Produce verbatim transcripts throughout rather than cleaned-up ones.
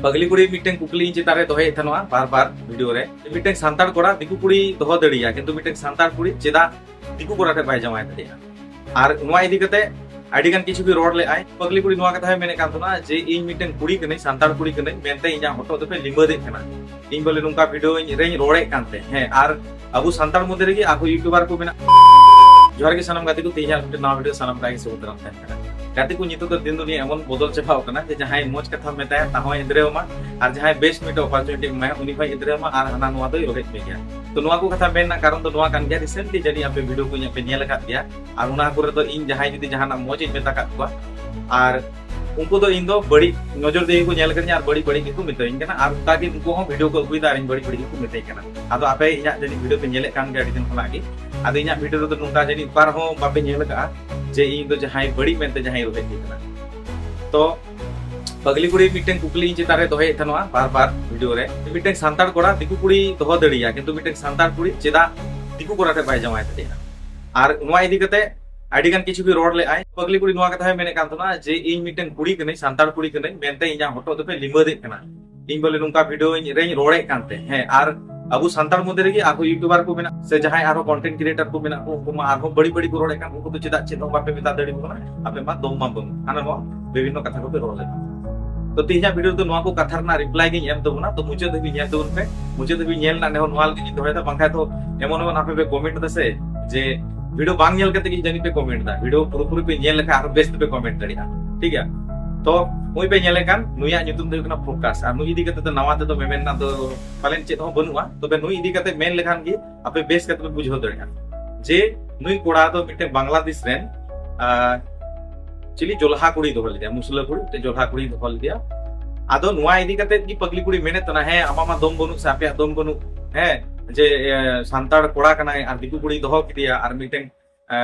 ᱯᱟᱜᱽᱞᱤ ᱠᱩᱲᱤ ᱢᱤᱫᱴᱮᱱ ᱠᱩᱠᱞᱤ ᱤᱧ ᱪᱮᱛᱟᱱ ᱨᱮ ᱫᱚᱦᱚᱭᱮᱫ ᱛᱟᱦᱮᱱᱟ ᱵᱟᱨ ᱵᱟᱨ ᱵᱷᱤᱰᱤᱭᱳ ᱨᱮ, ᱢᱤᱫᱴᱮᱱ ᱥᱟᱱᱛᱟᱲ ᱠᱚᱲᱟ ᱫᱤᱠᱩ ᱠᱩᱲᱤ ᱫᱚᱦᱚ ᱫᱟᱲᱮᱭᱟᱜᱼᱟ, ᱠᱤᱱᱛᱩ ᱢᱤᱫᱴᱮᱱ ᱥᱟᱱᱛᱟᱲ ᱠᱩᱲᱤ ᱪᱮᱫᱟᱜ ᱫᱤᱠᱩ ᱠᱚᱲᱟ ᱴᱷᱮᱱ ᱵᱟᱭ ᱡᱟᱶᱟᱭ ᱫᱟᱲᱮᱭᱟᱜᱼᱟ? ᱟᱨ ᱱᱚᱣᱟ ᱤᱫᱤ ᱠᱟᱛᱮ ᱟᱹᱰᱤ ᱜᱟᱱ ᱠᱤᱪᱷᱩ ᱜᱮ ᱨᱚᱲ ᱞᱮᱫᱟᱭ᱾ ᱯᱟᱜᱽᱞᱤ ᱠᱩᱲᱤ ᱱᱚᱣᱟ ᱠᱟᱛᱷᱟᱭ ᱢᱮᱱᱮᱫ ᱠᱟᱱ ᱛᱟᱦᱮᱱᱟ ᱡᱮ ᱤᱧ ᱢᱤᱫᱴᱮᱱ ᱠᱩᱲᱤ ᱠᱟᱹᱱᱟᱹᱧ, ᱥᱟᱱᱛᱟᱲ ᱠᱩᱲᱤ ᱠᱟᱹᱱᱟᱹᱧ ᱢᱮᱱᱛᱮ ᱤᱧᱟᱹᱜ ᱦᱚᱴᱚᱜ ᱫᱚᱯᱮ ᱞᱤᱢᱟᱹᱫᱮᱫ ᱠᱟᱱᱟ᱾ ᱤᱧ ᱵᱚᱞᱮ ᱱᱚᱝᱠᱟ ᱵᱷᱤᱰᱤᱭᱳ ᱨᱮᱧ ᱨᱚᱲᱮᱫ ᱠᱟᱱ ᱛᱮ, ᱦᱮᱸ, ᱟᱨ ᱟᱵᱚ ᱥᱟᱱᱛᱟᱲ ᱢᱚᱫᱽᱫᱷᱮ ᱨᱮᱜᱮ ᱟᱨᱦᱚᱸ ᱭᱩᱴᱩᱵᱟᱨ ᱠᱚ ᱢᱮᱱᱟᱜ᱾ ᱡᱚᱦᱟᱨ ᱜᱮ ᱥᱟᱱᱟᱢ ᱜᱟᱛᱮ ᱠᱚ, ᱛᱮᱦᱮᱧᱟᱜ ᱢᱤᱫᱴᱮᱱ ᱱᱟᱣᱟ ᱵᱷᱤᱰᱤᱭᱳ ᱥᱟᱱᱟᱢ ᱠᱚ ᱟᱜᱮ ᱥᱟᱹᱜᱩᱱ ᱫᱟᱨᱟᱢ ᱛᱟᱦᱮᱱ ᱠᱟᱱᱟ᱾ ᱜᱟᱛᱮ ᱠᱚ, ᱱᱤᱛᱚᱜ ᱫᱚ ᱫᱤᱱ ᱫᱩᱱᱤᱭᱟᱹ ᱮᱢᱚᱱ ᱵᱚᱫᱚᱞ ᱪᱟᱵᱟᱣ ᱠᱟᱱᱟ ᱡᱮ ᱡᱟᱦᱟᱸᱭ ᱢᱚᱡᱽ ᱠᱟᱛᱷᱟᱢ ᱢᱮᱛᱟᱭᱟ ᱛᱟᱦᱚᱸᱭ ᱮᱫᱽᱨᱮᱣ ᱟᱢᱟ, ᱟᱨ ᱡᱟᱦᱟᱸᱭ ᱵᱮᱥ ᱢᱤᱫᱴᱮᱱ ᱚᱯᱚᱨᱪᱩᱱᱤᱴᱤ ᱮᱢᱟᱭᱟ ᱩᱱᱤ ᱦᱚᱸᱭ ᱮᱫᱽᱨᱮᱣ ᱟᱢᱟ ᱟᱨ ᱦᱟᱱᱟ ᱱᱚᱣᱟ ᱫᱚᱭ ᱨᱚᱦᱮᱫ ᱢᱮ ᱜᱮᱭᱟ᱾ ᱛᱚ ᱱᱚᱣᱟ ᱠᱚ ᱠᱟᱛᱷᱟ ᱢᱮᱱ ᱨᱮᱱᱟᱜ ᱠᱟᱨᱚᱱ ᱫᱚ ᱱᱚᱣᱟ ᱠᱟᱱ ᱜᱮᱭᱟ, ᱨᱤᱥᱮᱱᱴᱞᱤ ᱡᱟᱹᱱᱤᱡ ᱟᱯᱮ ᱵᱷᱤᱰᱤᱭᱳ ᱠᱚ ᱤᱧᱟᱹᱜ ᱯᱮ ᱧᱮᱞ ᱟᱠᱟᱫ ᱜᱮᱭᱟ, ᱟᱨ ᱚᱱᱟ ᱠᱚᱨᱮ ᱫᱚ ᱤᱧ ᱡᱟᱦᱟᱸᱭ ᱡᱩᱫᱤ ᱡᱟᱦᱟᱱᱟᱜ ᱢᱚᱡᱽ ᱤᱧ ᱢᱮᱛᱟ ᱠᱟᱫ ᱠᱚᱣᱟ, ᱟᱨ ᱩᱱᱠᱩ ᱫᱚ ᱤᱧ ᱫᱚ ᱵᱟᱹᱲᱤᱡ ᱱᱚᱡᱚᱨ ᱛᱮᱜᱮ ᱠᱚ ᱧᱮᱞ ᱠᱟᱫᱤᱧᱟ ᱟᱨ ᱵᱟᱹᱲᱤᱡ ᱵᱟᱹᱲᱤᱡ ᱜᱮᱠᱚ ᱢᱤᱛᱟᱹᱧ ᱠᱟᱱᱟ, ᱟᱨ ᱚᱱᱠᱟ ᱜᱮ ᱩᱱᱠᱩ ᱦᱚᱸ ᱵᱷᱤᱰᱤᱭᱳ ᱠᱚ ᱟᱹᱜᱩᱭᱮᱫᱟ ᱟᱨ ᱤᱧ ᱵᱟᱹᱲᱤᱡ ᱵᱟᱹᱲᱤᱡ ᱜᱮᱠᱚ ᱢᱤᱛᱟᱹᱧ ᱠᱟᱱᱟ᱾ ᱟᱫᱚ ᱟᱯᱮ ᱤᱧᱟᱹᱜ ᱡᱟᱹᱱᱤᱡ ᱵᱷᱤᱰᱤᱭᱳ ᱯᱮ ᱧᱮᱞᱮᱫ ᱠᱟᱱ ᱜᱮᱭᱟ ᱟᱹᱰᱤ ᱫᱤᱱ ᱠᱷᱚᱱᱟᱜ ᱜᱮ᱾ ᱟᱫᱚ ᱤᱧᱟᱹᱜ ᱵᱷᱤᱰᱤᱭᱳ ᱨᱮᱫᱚ ᱱᱚᱝᱠᱟ ᱡᱟᱹᱱᱤᱡ ᱚᱠᱟ ᱨᱮᱦᱚᱸ ᱵᱟᱯᱮ ᱧᱮᱞ ᱟᱠᱟᱫᱼᱟ ᱡᱮ ᱤᱧ ᱫᱚ ᱡᱟᱦᱟᱸᱭ ᱵᱟᱹᱲᱤᱡ ᱢᱮᱱᱛᱮ ᱡᱟᱦᱟᱸᱭ ᱨᱚᱦᱮᱫ ᱠᱚ ᱠᱟᱱᱟ᱾ ᱛᱚ ᱯᱟᱜᱽᱞᱤ ᱠᱩᱲᱤ ᱢᱤᱫᱴᱮᱱ ᱠᱩᱠᱞᱤ ᱤᱧ ᱪᱮᱛᱟᱱ ᱨᱮ ᱫᱚᱦᱚᱭᱮᱫ ᱛᱟᱦᱮᱱᱟ ᱵᱟᱨ ᱵᱟᱨ ᱵᱷᱤᱰᱤᱭᱳ ᱨᱮ, ᱢᱤᱫᱴᱮᱱ ᱥᱟᱱᱛᱟᱲ ᱠᱚᱲᱟ ᱫᱤᱠᱩ ᱠᱩᱲᱤ ᱫᱚᱦᱚ ᱫᱟᱲᱮᱭᱟᱜᱼᱟ, ᱠᱤᱱᱛᱩ ᱢᱤᱫᱴᱮᱱ ᱥᱟᱱᱛᱟᱲ ᱠᱩᱲᱤ ᱪᱮᱫᱟᱜ ᱫᱤᱠᱩ ᱠᱚᱲᱟ ᱴᱷᱮᱱ ᱵᱟᱭ ᱡᱟᱶᱟᱭ ᱫᱟᱲᱮᱭᱟᱜᱼᱟ? ᱟᱨ ᱱᱚᱣᱟ ᱤᱫᱤ ᱠᱟᱛᱮ ᱟᱹᱰᱤ ᱜᱟᱱ ᱠᱤᱪᱷᱩ ᱜᱮ ᱨᱚᱲ ᱞᱮᱫᱼᱟᱭ᱾ ᱯᱟᱜᱽᱞᱤ ᱠᱩᱲᱤ ᱱᱚᱣᱟ ᱠᱟᱛᱷᱟᱭ ᱢᱮᱱᱮᱫ ᱠᱟᱱ ᱛᱟᱦᱮᱱᱟ ᱡᱮ ᱤᱧ ᱢᱤᱫᱴᱮᱱ ᱠᱩᱲᱤ ᱠᱟᱹᱱᱟᱹᱧ, ᱥᱟᱱᱛᱟᱲ ᱠᱩᱲᱤ ᱠᱟᱹᱱᱟᱹᱧ ᱢᱮᱱᱛᱮ ᱤᱧᱟᱹᱜ ᱦᱚᱴᱚᱜ ᱫᱚᱯᱮ ᱞᱤᱢᱟᱹᱫᱮᱫ ᱠᱟᱱᱟ᱾ ᱤᱧ ᱵᱚᱞᱮ ᱱᱚᱝᱠᱟ ᱵᱷᱤᱰᱤᱭᱳ ᱨᱮᱧ ᱨᱚᱲᱮᱫ ᱠᱟᱱ ᱛᱮ, ᱦᱮᱸ, ᱟᱨ ᱟᱵᱚ ᱥᱟᱱᱛᱟᱲ ᱢᱚᱫᱽᱫᱷᱮ ᱨᱮᱜᱮ ᱟᱨᱦᱚᱸ ᱭᱩᱴᱩᱵᱟᱨ ᱠᱚ ᱢᱮᱱᱟᱜ ᱥᱮ ᱡᱟᱦᱟᱸᱭ ᱟᱨᱦᱚᱸ ᱠᱚᱱᱴᱮᱱᱴ ᱠᱨᱤᱭᱮᱴᱟᱨ ᱠᱚ ᱢᱮᱱᱟᱜ ᱠᱚ, ᱩᱱᱠᱩ ᱢᱟ ᱟᱨᱦᱚᱸ ᱵᱟᱹᱲᱤᱡ ᱵᱟᱹᱲᱤᱡ ᱠᱚ ᱨᱚᱲᱮᱫ ᱠᱟᱱ, ᱩᱱᱠᱩ ᱫᱚ ᱪᱮᱫᱟᱜ ᱪᱮᱫ ᱦᱚᱸ ᱵᱟᱯᱮ ᱢᱮᱛᱟ ᱫᱟᱲᱮᱭᱟᱠᱚ ᱠᱟᱱᱟ? ᱟᱯᱮ ᱢᱟ ᱫᱚᱢ ᱢᱟ ᱵᱟᱹᱱᱩᱜ, ᱦᱟᱱᱟ ᱱᱚᱣᱟ ᱵᱤᱵᱷᱤᱱᱱᱚ ᱠᱟᱛᱷᱟ ᱠᱚᱯᱮ ᱨᱚᱲ ᱞᱮᱫᱟ᱾ ᱛᱚ ᱛᱮᱦᱮᱧᱟᱜ ᱵᱷᱤᱰᱤᱭᱳ ᱨᱮᱫᱚ ᱱᱚᱣᱟ ᱠᱚ ᱠᱟᱛᱷᱟ ᱨᱮᱱᱟᱜ ᱨᱤᱯᱞᱟᱭ ᱜᱤᱧ ᱮᱢ ᱛᱟᱵᱚᱱᱟ, ᱛᱚ ᱢᱩᱪᱟᱹᱫ ᱫᱷᱟᱹᱵᱤᱡ ᱧᱮᱞ ᱛᱟᱵᱚᱱ ᱯᱮ᱾ ᱢᱩᱪᱟᱹᱫ ᱫᱷᱟᱹᱵᱤᱡ ᱧᱮᱞ ᱨᱮᱱᱟᱜ ᱱᱮᱦᱚᱨ ᱱᱚᱣᱟ ᱞᱟᱹᱜᱤᱫ ᱤᱧ ᱫᱚᱦᱚᱭᱮᱫᱟ, ᱵᱟᱝᱠᱷᱟᱱ ᱫᱚ ᱮᱢᱚᱱ ᱮᱢᱚᱱ ᱟᱯᱮ ᱯᱮ ᱠᱚᱢᱮᱱᱴ ᱮᱫᱟ ᱥᱮ ᱡᱮ ᱵᱷᱤᱰᱤᱭᱳ ᱵᱟᱝ ᱧᱮᱞ ᱠᱟᱛᱮ ᱜᱮ ᱡᱟᱹᱱᱤᱡ ᱯᱮ ᱠᱚᱢᱮᱱᱴ ᱮᱫᱟ, ᱵᱷᱤᱰᱤᱭᱳ ᱯᱩᱨᱟᱹᱯᱩᱨᱤ ᱯᱮ ᱧᱮᱞ ᱞᱮᱠᱷᱟᱱ ᱟᱨᱦᱚᱸ ᱵᱮᱥ ᱛᱮᱯᱮ ᱠᱚᱢᱮᱱᱴ ᱫᱟᱲᱮᱭᱟᱜᱼᱟ, ᱴᱷᱤᱠ ᱜᱮᱭᱟ? ᱛᱚ ᱱᱩᱭ ᱯᱮ ᱧᱮᱞᱮ ᱠᱟᱱ, ᱱᱩᱭᱟᱜ ᱧᱩᱛᱩᱢ ᱫᱚ ᱦᱩᱭᱩᱜ ᱠᱟᱱᱟ ᱯᱨᱚᱠᱟᱥ, ᱟᱨ ᱱᱩᱭ ᱤᱫᱤ ᱠᱟᱛᱮ ᱫᱚ ᱱᱟᱣᱟ ᱛᱮᱫᱚ ᱢᱮᱢᱮᱱ ᱨᱮᱱᱟᱜ ᱫᱚ ᱯᱟᱞᱮᱱ ᱪᱮᱫ ᱦᱚᱸ ᱵᱟᱹᱱᱩᱜᱼᱟ, ᱛᱚᱵᱮ ᱱᱩᱭ ᱤᱫᱤ ᱠᱟᱛᱮ ᱢᱮᱱ ᱞᱮᱠᱷᱟᱱ ᱜᱮ ᱟᱯᱮ ᱵᱮᱥ ᱠᱟᱛᱮ ᱯᱮ ᱵᱩᱡᱷᱟᱹᱣ ᱫᱟᱲᱮᱭᱟᱜᱼᱟ ᱡᱮ ᱱᱩᱭ ᱠᱚᱲᱟ ᱫᱚ ᱢᱤᱫᱴᱮᱱ ᱵᱟᱝᱞᱟᱫᱮᱥ ᱨᱮᱱ, ᱟᱨ ᱪᱤᱞᱤ ᱡᱚᱞᱦᱟ ᱠᱩᱲᱤ ᱫᱚᱦᱚ ᱞᱮᱫᱮᱭᱟ, ᱢᱩᱥᱞᱟᱹ ᱠᱩᱲᱤ, ᱢᱤᱫᱴᱮᱱ ᱡᱚᱞᱦᱟ ᱠᱩᱲᱤ ᱫᱚᱦᱚ ᱞᱮᱫᱮᱭᱟ᱾ ᱟᱫᱚ ᱱᱚᱣᱟ ᱤᱫᱤ ᱠᱟᱛᱮ ᱜᱮ ᱯᱟᱜᱽᱞᱤ ᱠᱩᱲᱤ ᱢᱮᱱᱮᱫ ᱛᱟᱦᱮᱱᱟ, ᱦᱮᱸ, ᱟᱢᱟᱜ ᱢᱟ ᱫᱚᱢ ᱵᱟᱹᱱᱩᱜ ᱥᱮ ᱟᱯᱮᱭᱟᱜ ᱫᱚᱢ ᱵᱟᱹᱱᱩᱜ, ᱦᱮᱸ, ᱡᱮ, ᱮ, ᱥᱟᱱᱛᱟᱲ ᱠᱚᱲᱟ ᱠᱟᱱᱟᱭ ᱟᱨ ᱫᱤᱠᱩ ᱠᱩᱲᱤ ᱫᱚᱦᱚ ᱠᱮᱫᱮᱭᱟ ᱟᱨ ᱢᱤᱫᱴᱮᱱ, ᱮ,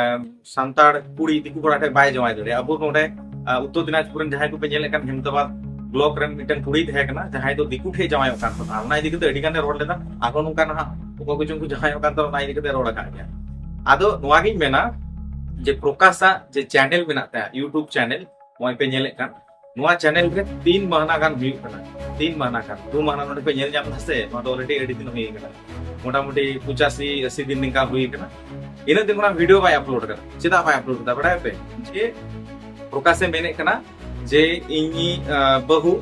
ᱥᱟᱱᱛᱟᱲ ᱠᱩᱲᱤ ᱫᱤᱠᱩ ᱠᱚᱲᱟ ᱴᱷᱮᱱ ᱵᱟᱭ ᱡᱟᱶᱟᱭ ᱫᱟᱲᱮᱭᱟᱜᱼᱟ᱾ ᱟᱵᱚ ᱱᱚᱰᱮ, ᱮ, ᱩᱛᱛᱚᱨ ᱫᱤᱱᱟᱡᱽᱯᱩᱨ ᱨᱮᱱ ᱡᱟᱦᱟᱸᱭ ᱠᱚᱯᱮ ᱧᱮᱞᱮᱫ ᱠᱟᱱ, ᱦᱮᱢᱫᱟᱵᱟᱫᱽ ᱵᱞᱚᱠ ᱨᱮᱱ ᱢᱤᱫᱴᱮᱱ ᱠᱩᱲᱤᱭ ᱛᱟᱦᱮᱸ ᱠᱟᱱᱟ, ᱡᱟᱦᱟᱸᱭ ᱫᱚ ᱫᱤᱠᱩ ᱴᱷᱮᱱ ᱡᱟᱶᱟᱭᱚᱜ ᱠᱟᱱ ᱛᱟᱦᱮᱱᱟ᱾ ᱚᱱᱟ ᱤᱫᱤ ᱠᱟᱛᱮ ᱟᱹᱰᱤ ᱜᱟᱱᱮ ᱨᱚᱲ ᱞᱮᱫᱟ, ᱟᱨᱦᱚᱸ ᱱᱚᱝᱠᱟ ᱱᱟᱦᱟᱜ ᱚᱠᱚᱭ ᱠᱚᱪᱚᱝ ᱠᱚ ᱡᱟᱶᱟᱭᱚᱜ ᱠᱟᱱ ᱛᱟᱦᱮᱱᱟ, ᱚᱱᱟ ᱤᱫᱤ ᱠᱟᱛᱮ ᱨᱚᱲ ᱟᱠᱟᱫ ᱜᱮᱭᱟ᱾ ᱟᱫᱚ ᱱᱚᱣᱟ ᱜᱤᱧ ᱢᱮᱱᱟ ᱡᱮ ᱯᱨᱚᱠᱟᱥᱟᱜ ᱡᱮ ᱪᱮᱱᱮᱞ ᱢᱮᱱᱟᱜ ᱛᱟᱭᱟ, ᱭᱩᱴᱩᱵᱽ ᱪᱮᱱᱮᱞ, ᱱᱚᱜᱼᱚᱭ ᱯᱮ ᱧᱮᱞᱮᱫ ᱠᱟᱱ, ᱱᱚᱣᱟ ᱪᱮᱱᱮᱞ ᱨᱮ ᱛᱤᱱ ᱢᱟᱦᱱᱟ ᱜᱟᱱ ᱦᱩᱭᱩᱜ ᱠᱟᱱᱟ, ᱛᱤᱱ ᱢᱟᱦᱱᱟ ᱜᱟᱱ, ᱫᱩ ᱢᱟᱦᱱᱟ ᱱᱚᱰᱮ ᱯᱮ ᱧᱮᱞ ᱧᱟᱢ ᱮᱫᱟ ᱥᱮ, ᱱᱚᱣᱟ ᱫᱚ ᱚᱞᱨᱮᱰᱤ ᱟᱹᱰᱤ ᱫᱤᱱ ᱦᱩᱭ ᱠᱟᱱᱟ, ᱢᱚᱴᱟᱢᱩᱴᱤ ᱯᱚᱸᱪᱟᱥᱤ ᱟᱥᱤ ᱫᱤᱱ ᱱᱤᱝᱠᱟ ᱦᱩᱭ ᱠᱟᱱᱟ᱾ ᱤᱱᱟᱹᱜ ᱫᱤᱱ ᱠᱷᱚᱱᱟᱜ ᱵᱷᱤᱰᱤᱭᱳ ᱵᱟᱭ ᱟᱯᱞᱳᱰ ᱠᱟᱫᱟ᱾ ᱪᱮᱫᱟᱜ ᱵᱟᱭ ᱟᱯᱞᱳᱰ ᱠᱟᱫᱟ ᱵᱟᱲᱟᱭᱟᱯᱮ? ᱡᱮ ᱯᱨᱚᱠᱟᱥᱮ ᱢᱮᱱᱮᱫ ᱠᱟᱱᱟ ᱡᱮ ᱤᱧᱤᱡ ᱟᱸ, ᱵᱟᱹᱦᱩ